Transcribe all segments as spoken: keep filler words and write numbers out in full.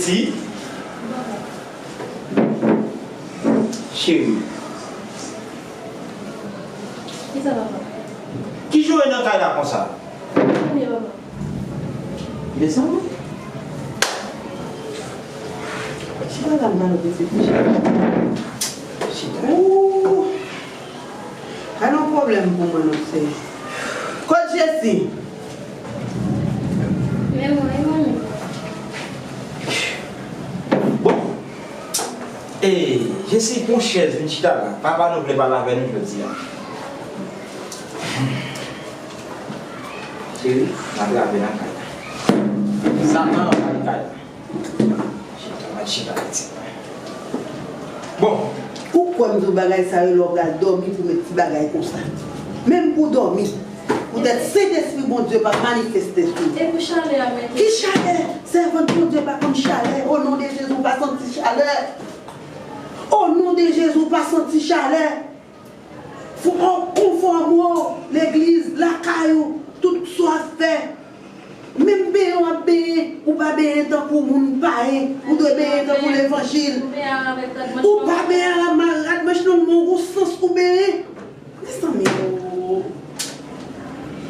Si. Cheri. Ki sa, papa? Ki jan w ye nan kay la konsa? Mezanmi, papa. Mezanmi. Chita la, m pral pete kouche. Chita. Ooh. Pa gen pwoblèm pou mwen non, Seyè. Kot Jesi? Men mwen, manmi. Bon. E, Jesi, pran chèz, vin chita la. Papa nou vle pale avè nou jodi a. Cheri, n ap lave nan kay la. Satan anvayi kay la. Chita, mwen chita pitit mwen. Bon. Ou kwè m di w bagay sa yo lè w pral dòmi pou met ti bagay konsa. Menm pou dòmi. Poutèt Sentespri Bondye p ap manifeste sou ou. E pou chalè a, mèt? Ki chalè? Sèvant Bondye pa konn chalè. O non de Jezi, w pa santi chalè. O non de Jezi, w pa santi chalè. Fò w konfòme w, legliz, lakay ou, tout sa w ap fè. Menm benyen w ap benyen, ou pa benyen tankou moun payen, ou dwe benyen tankou levanjil. Ou pa benyen a la ma-, rad manch long, men w gon sans ou benyen. Mezanmi o.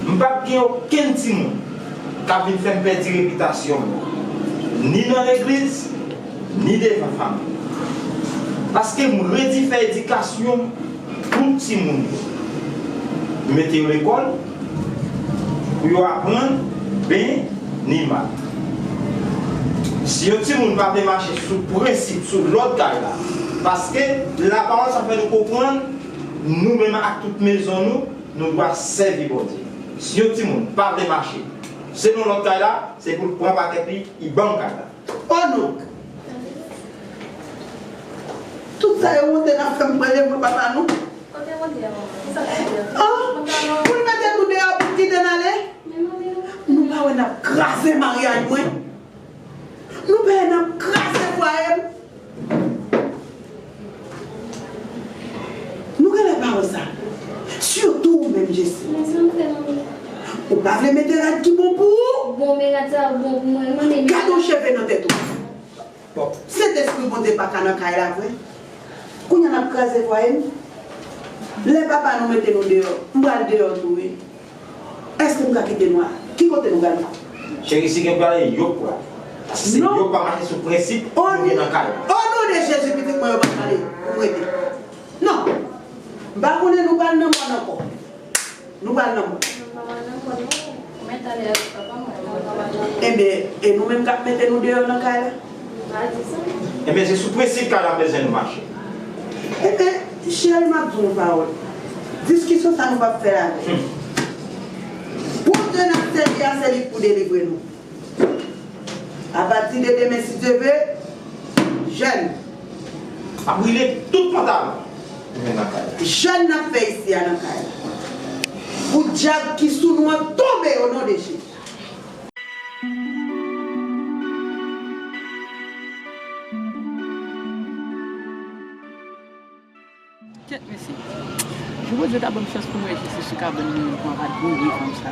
M p ap gen okenn timoun k ap vin fè m pèdi repitasyon m, ni nan legliz, ni devan fanmi. Paske m redi fè edikasyon pou timoun yo. M mete yo lekòl pou yo aprann byen ni mal. Si yon timoun pa vle mache sou prensip, sou lòd kay la, paske lapawòl sa fè nou konprann, nou menm ak tout mezon nou, nou dwe sèvi Bondye. Si yon timoun pa vle mache selon lòd kay la, se pou l pran pakèt li, li ban m kay la. O non! Tout sa yo wonte n ap fè m pran devan papa nou. Kote wonte a, manman? Kisa k wonte a? An? Pou l mete nou deyò, pou l kite n ale? Men manmi, nou pa wè n ap kraze maryaj mwen? Nou pa wè n ap kraze fwaye m? Nou genlè pa wè sa. Sitou ou menm, Jesi. Men sa m fè, manmi? Ou pa vle mete rad ki bon pou ou? Bon, men rad sa bon pou mwen, manmi. Gade yon cheve nan tèt ou. Bon, Sentespri Bondye pa ka nan kay la vre. Kounye a n ap kraze fwaye m. Lè papa nou mete nou deyò, m pral deyò tou wi. Èske m ka kite nou a? Ki kote nou pral? Cheri, si gen pou ale, yo k pral. Paske se yo k pa mache sou prensip, nou gen nan kay la. O non de Jezi, pitit mwen, yo p ap pale pou m rete. Non. M pa konnen nou pral nan mòn ankò. Nou pral nan mòn. Enben, e nou menm k ap mete nou deyò nan kay la? Enben, se sou prensip kay la m bezwen nou mache. Enben, cheri, m ap di w yon pawòl. Diskisyon sa nou p ap fè la. Bondye n ap sèvi a, se li k pou delivre nou. Apati de demen, si Dye ve, jèn. M ap brile tout pantalon mwen nan kay la. Jèn n ap fè isi a nan kay la. Pou dyab ki sou nou an tonbe o non de Jezi. Kèt mesye. Jou Bondye ta ban m chans pou m wè Jezi sou kabann li menm pou anba dlo wi fanm sa.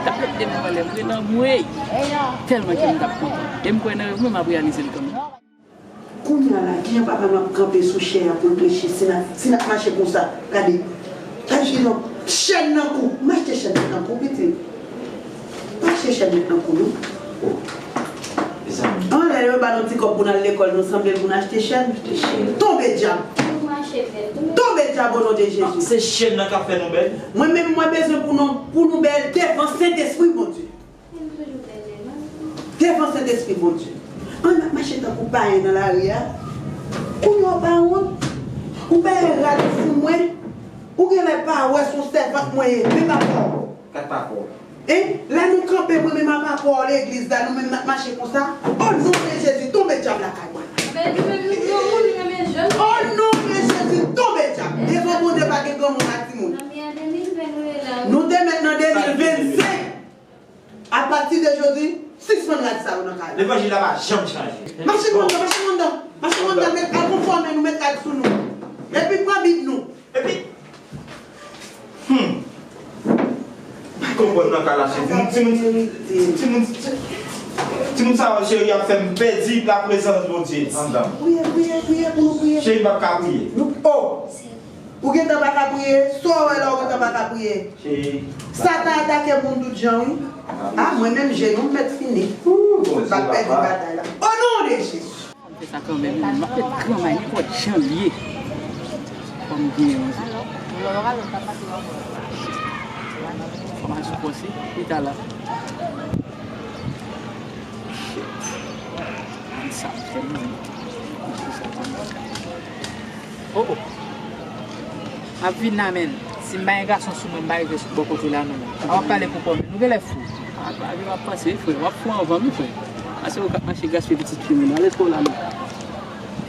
T ap leve de men anlè m wi nan mwen. Tèlman ke m t ap kontan. E m kwè nan rèv mwen m ap reyalize l kanmenm. Kounye a la, kijan papa m ap kanpe sou chè a pou l flechi si n ap, si n ap mache konsa? Gade. Gade kijan chèn nan kou. M achte chèn nan kou, pitit. M achte chèn nan kou, non. Mezanmi. Anlè yo ba nou ti kòb pou n al lekòl, nou sanble pou n achte chèn. Achte chèn. Tonbe dyab. Tonbe dyab o non de Jezi. Se chèn nan k ap fè nou bèl. Mwen menm, mwen bezwen pou nou, pou nou bèl devan Sentespri Bondye. Devan Sentespri Bondye. An n ap mache tankou payen nan lari a. Kounye a w pa wont. Ou pa wè rad sou mwen. Ou genlè pa wè se yon sèvant mwen ye. Men pa pa w. Kat pa pa w. E lè nou kanpe, mwen menm apa pa w legliz la, nou menm n ap mache konsa. O non de Jezi, tonbe dyab lakay mwen. O non de Jezi, tonbe dyab. Devan Bondye pa gen granmoun ak timoun. Nou te met nan de mil vennsenk. Apati de jodi, sispann rad sa yo nan kay la. Levanjil la pa janm chanje. Mache anndan, mache anndan, mache anndan, met al konfòme nou, met rad sou nou. Epi pran Bib nou. Epi, hmm. Pa konprann nan kay la, se timoun, timoun, timoun, timoun. Moun sa yo, cheri, ap fè m pèdi laprezans Bondye anndan m. Priye, priye, priye pou nou priye. Cheri, m p ap ka priye. Nou, oh! Ou gentan pa ka priye? Sa w wè la, ou gentan pa ka priye? Cheri. Satan atake moun tout jan, wi. Ah, mwen menm, jenou m mèt fini. Ooh, Bondye, m ap pèdi batay la. O non de Jezi! Fè sa kanmenm, wi, men m ap fè granmay nenpòt jan l ye. Fò m genyen yon jou. Fò m al sou kò se pita la. Shit. Sa fè m. Oh, oh. M ap vin la, menn. Si m pa gen gason sou mwen, m pa rive sou bò kote la, non, menn. A w ap pale pou kò, menn. Nou genlè fou. A, pa gen w ap panse, wi, frè. W ap fou anvan m, wi, frè. A se ou k ap mache gaspiye pitit fi moun. Ale twò la, menn.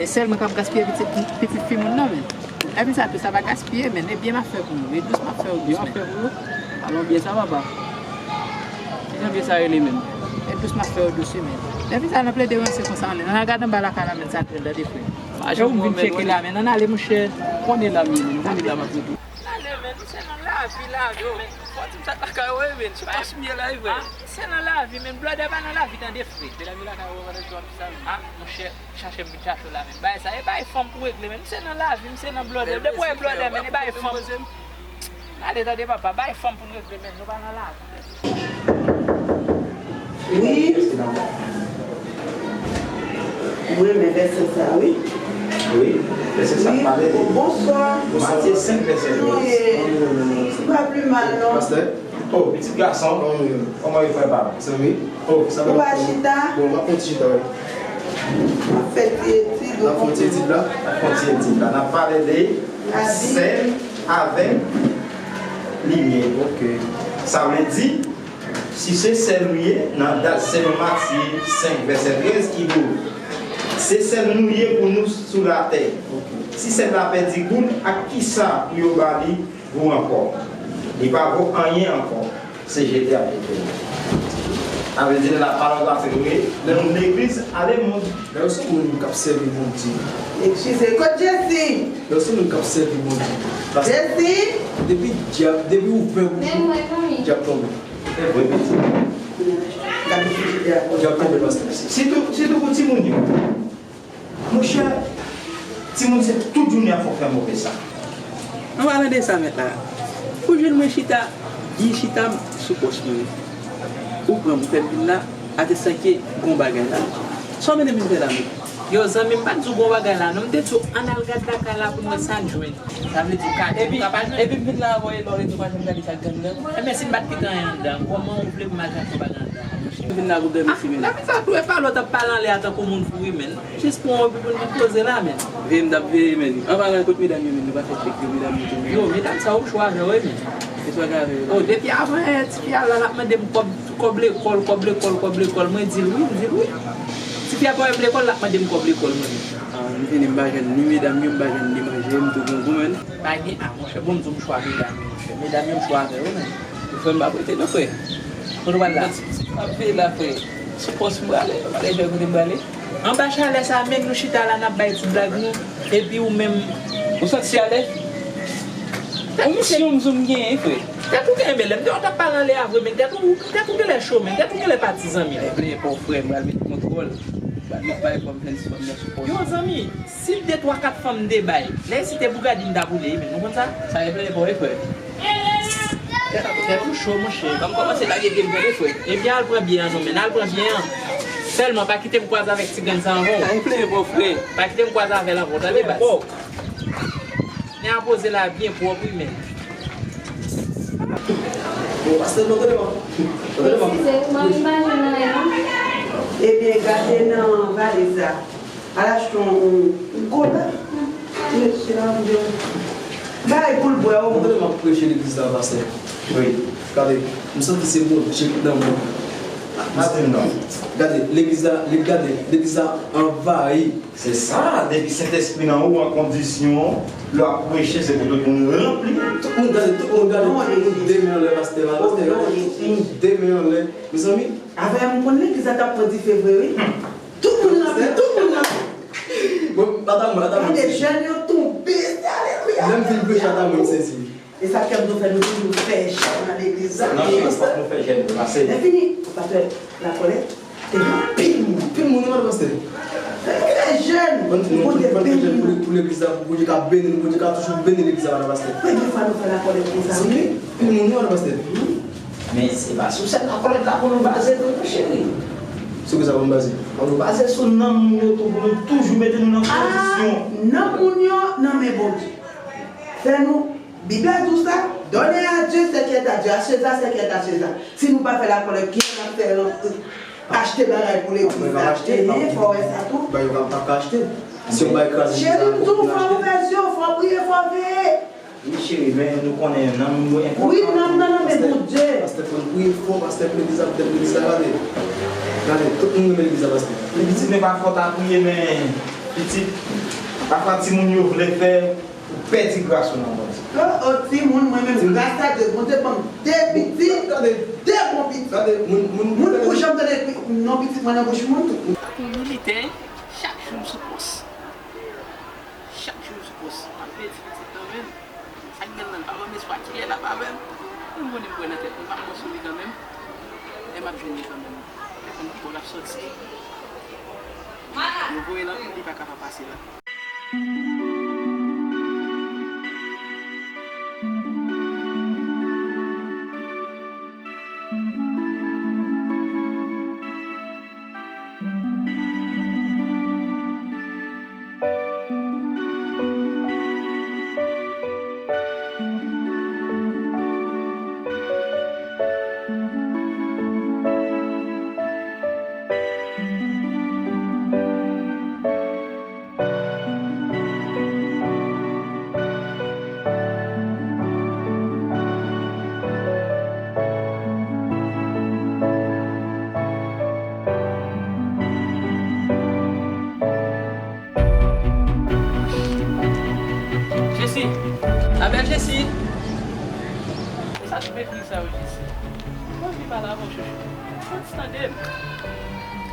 E sèl mwen k ap gaspiye pitit, pitit fi moun nan, menn. Epi sa tou, sa pa gaspiye, menn. E byen m ap fè pou nou. E dous m ap fè yo dous, menn. Byen w ap fè pou yo? Alò, byen sa, papa. Ki jan byen sa rele menm? E dous m ap fè yo dous, wi, menn. Epi sa, n ap plede ranse konsa, menn. Ann al gade anba lakay la, menn, sa k rele, tande, frè. E ou m vin tcheke la, menn. Ann ale, monchè. Konnen la, menn. Konnen la, m ap rete. Ann ale, menn. Se nan lavi, lavi, menn. Fò w di m sa k lakay ou, wi, menn. Se pa sou mye la, wi, frè. Ah, se nan lavi, menn. Blòdè pa nan lavi, tande, frè. Se lavi lakay ou, w ap sa, menn. Ah, monchè. Chache m vin chache w la, menn. Bagay sa, e bagay fanm pou regle, menn. M se nan lavi, m se nan blòdè. Depi w wè blòdè, menn, e bagay fanm. Ale, tande, papa, bagay fanm pou n regle, menn. Nou pa nan lavi. Wi. Mwen renmen vèsè sa, wi. Wi, vèsè sa k pale de. Bonswa. Matye senk, vèsè trèz. Wi. Se pa pli mal, non. Pastè? Oh, pitit gason. Kòman w ye, frè pa m? Zanmi? Oh, sa va? Ou pa chita? Bon, m ap fè yon ti chita, wi. M ap fè ti etid. N ap fè yon ti etid la? N ap fè yon ti etid la. N ap pale de sèl avèk limyè. Ok. Sa vle di, si se sèl nou ye, nan dat sèl Matye senk, vèsè trèz ki di w, se sèl nou ye pou nou sou latè. Ok. Si sèl la pèdi gou l, ak kisa pou yo ba li gou ankò. Li pa vo anyen ankò. Se jete a jete l. Sa vle di, la parole va se vre. Lè moun legliz, ale moun. Lè yo se moun k ap sèvi Bondye. Eskize, kot Jesi? Lè yo se moun k ap sèvi Bondye. Jesi! Depi dyab, depi ou pè pou dyab tonbe. Se vre, pitit. Gade si jete a. Dyab tonbe, pastè. Sitou, sitou pou timoun yo. Monchè, timoun se tout jounen y ap fè w fè move sa. An palan de sa, mèt la, ou jwenn mwen chita, byen chita m sou pòs mwen. Ou pran m, ou fè m vin la, atestan ke gon bagay la. Sa w mennen m vin fè la menm? Yo, zanmi m, m pa t di w gon bagay la, non. M te di w, ann al gad lakay la pou n wè sa n jwenn. Sa vle di w ka di, ou ka pa jwenn. Epi m vin la avè w, e lè w rete w pa janm gade sa k gen anndan. Enben, si m pa t kite anyen anndan, kòman ou vle pou m al chache bagay anndan an, monchè? M vin la pou dòmi, si menn. Ah, lavi sa tou, e pale w t ap pale anlè a tankou moun fou, wi, menn. Jis pran w epi pou n vin poze la, menn. Veye m t ap veye, menn. An palan, kot medam yo, menn? Nou pa fè tcheke medam yo tou, menn. Yo, medam sa ou chwa avè yo, wi, menn. E chwa avè yo la. Oh, depi avan yè, tifi a la, l ap mande m kòb, kòb lekòl, kòb lekòl, kòb lekòl. Mwen di l wi, m di l wi. Tifi a pa wè m lekòl, l ap mande m kòb lekòl, mwen menm. Ah, m vini, m pa jwenn ni medam yo, m pa jwenn ni manje, m tou grangou, menn. Pa gen, ah, monchè, bon, m di w m chwa medam yo, monchè. Medam yo m chwa avè yo, menn. Ou frè m pa prete non, frè. Kote w pral la? M ap veye la, frè. Sou pòs m prale, m prale jwe kote m prale. Anba chalè sa, menm nou chita la, n ap bay ti blag nou, epi ou menm. Ou santi chalè? Ou misyon m di w m genyen, frè. Tèt ou genyen, men lè m te wè w t ap pale anlè a vre, men tèt ou, tèt ou genlè cho, men tèt ou genlè pati, zanmi. Lè pleye pa w, frè, m pral mete kontwòl. M pral met bay fò m jwenn ti fanm nan sou pòs. Yo, zanmi. Si de twa kat fanm m te bay, lè isi te bougadi m ta boule wi, men nou konn sa? Sa repleye pa w wi frè. Tèt ou cho monchè. Ban m kòmanse lage byen m tande frè. Ebyen al pran byen an non men, al pran byen an. Sèlman pa kite m kwaze avèk ti grenn sa ankò. Sa repleye pa w frè. Pa kite m kwaze avè l ankò tande baz. Men a poze la byen pwòp wi men. Bon, pastè, non, tande non. Tande non. Eskize, mwen pa jwenn anyen non. Ebyen gade nan valiz la. Al achte yon, yon kola. Mesye la, m di w. Bay pou l bwè, o. Ou konnen m ap preche legliz la, pastè? Wi. Gade, m santi se Bondye ki nan mwen. Pastè, non. Gade, legliz la, gade, legliz la anvayi. Se sa, depi Sentespri nan ou an kondisyon, lè w ap preche, se pou tout moun ranpli. Tout moun gade, tout moun gade, tout moun de men anlè pastè la, pastè la, tout moun de men anlè. Mezanmi. Avè m konn legliz la t ap pran dife vre wi. Tout moun nan pi, tout moun nan pi. Bon, ata mwen, ata mwen. Gade jèn yo tonbe, alelouya. Lè m fin preche ata mwen, m sezi. E sa k fè m nou fè, nou toujou fè jèn nan legliz la. Nan chans, fòk nou fè jèn pase. Lè fini, ou pa fè lakòlèt. Anpil moun, anpil moun, wi, pastè. Fè jèn. Bon, nou, nou, nou fè jèn pou, pou legliz la, pou Bondye ka beni nou, Bondye ka toujou beni legliz la, pastè. Premye fwa nou fè lakòlèt konsa, wi. Anpil moun, wi, pastè. Men se pa sou sèl lakòlèt la pou nou baze tou, non, cheri. Sou ki sa pou nou baze? Pou nou baze sou nanm nou yo tou, pou nou toujou mete nou nan kondisyon. Nanm moun yo nan men Bondye. Fè nou Bib la di w sa, donner à Dieu ce qui est à Dieu, à César ce qui est à César. Si nou pa fè lakòlèt, kiyès k ap fè, euh, achte bagay pou legliz la? Ehe, fò w wè sa tou. Ba yo pa ka achte. Si yon bagay kraze, cheri, m di w, fò w ouvè zye w, fò w priye, fò w veye. Wi, cheri, men nou konnen nanm nou enpòtan. Wi, nanm nan nan men Bondye. Pastè, fò n priye fò, pastè, pou legliz la, pou legliz la, gade. Gade, tout moun renmen legliz la, pastè. Pitit, men pa fòt a priye, men pitit, pafwa timoun yo vle fè, ou pèdi gras ou nan Bondye. Oh, oh, timoun, mwen menm, gras a Dye, Bondye ban m de pitit, de bon pitit. Gade, moun, moun, moun ou janm tande non pitit mwen nan bouch moun. Pou nou lite, chak jou m sou pòs. Chak jou m sou pòs. M ap pèdi pitit nan men m. Sa k gen nan l pa ban m espwa, kilè l ap avè m. Mwen konnen m kwè nan tèt mwen, m p ap mò sou li kanmenm. Men m ap jwenn li kanmenm. Mwen konn ki bò l ap sòti. Yo voye l anpil, li pa ka pa pase la. Jesi! Labèl Jesi! Sa t mepri sa yo, Jesi? Mwen anvi pale avè w, chouchou. Frantz, tande m.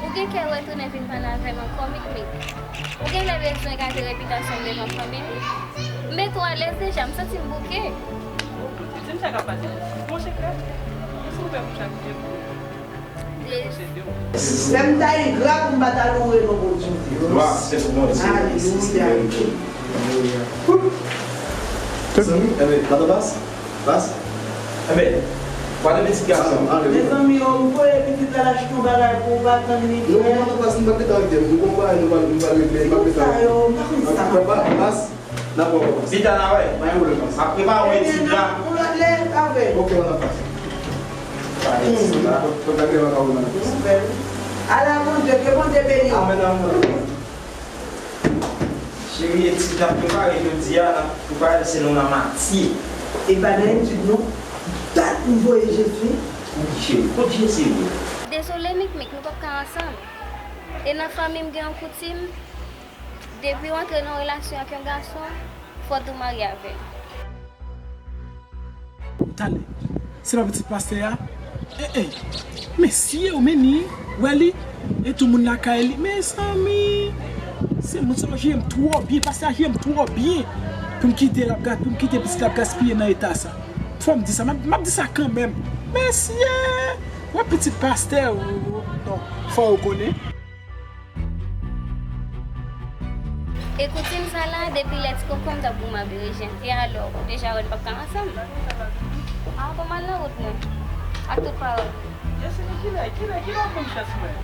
Ou gen kè retounen vin pale avè m ankò, Mikmik? Ou genlè bezwen gade repitasyon m devan fanmi m? M mete w alèz deja, m santi m bouke. Di m sa k ap pase. Bon sekrè. Èske ou pè pou sa ki gen pou ou? Lè m ta engra pou m pa ta loure non Bondye. Glwa se pou Bondye. Alelouya. Zanmi, enben, papa Bas, Bas. Enben, pale de ti gason. Mezanmi, oh, m voye pitit la l achte yon bagay pou ou, pa tann li. Non, papa Bas, nou pa gentan regle. Nou gon bagay nou pral, nou pral regle, nou pa gentan. Sa yo, m pa konn sa. Papa Bas. N ap wè w, papa. Pita n a wè. Pa gen pwoblèm, papa. M ap prepare yon etid la. Yon lòt lè, n a wè. Ok, papa. Pale ti la. Kontakte mwen, papa. Ala Bondye, ke Bondye beni w. Amèn, amèn, amèn. Cheri, etid n ap prepare jodi a, n ap prepare l selon nan matye. E pa nan etid non. Dat m voye Jezi. Wi, cheri, kot Jezi ye? Dezole, Mikmik, nou p ap ka ansanm. E nan fanmi m gen yon koutim, depi w antre nan relasyon ak yon gason, fò w tou marye avè l. Tande, se pa pitit pastè a? Eh, eh. Mesye, ou men ni, wè li, e tou moun lakay li. Mezanmi, se moun sa yo jere m twò byen, pastè a jere m twò byen. Pou m kite l ap gas-, pou m kite pitit la ap gaspiye nan eta sa. Fò m di sa, m ap, m ap di sa kanmenm. Mesye, wè pitit pastè, o, non, fò yo konnen. E koutim sa la, depi lè ti konkonm t ap goumen ak berejèn. E alò, ou deja wè n p ap ka ansanm? A, bon, m al nan wout mwen. Ak tout pawòl. Jesi, kilè, kilè, kilè w konn chans mwen?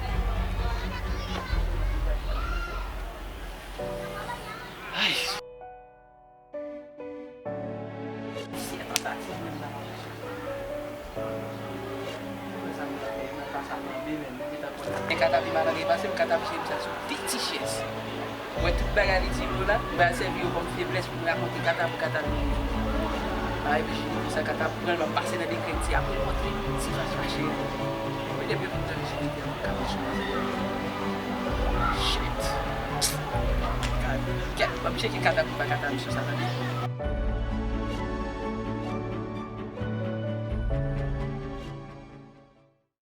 Ay. Mesye, tantativ menm nan pa mache. Mwen sa mwen fè, mwen pa sa mande menm, mwen gentan konnen. Men Katapi pa nan gen pase m, Katapi cheri m sa sou de ti chèz. Mwen tout bagay li di m yo la, m pral sèvi yo kòm feblès pou m rakonte Katapi, Katapi. M pa reflechi pou sa, Katapi pran l, m ap pase nan dekrè, m di apre l montre, ti fas fache. Men depi yo fin tande cheri te Shit. Kèt, ban m tcheke Katapi pa Katapi sou sa, tande.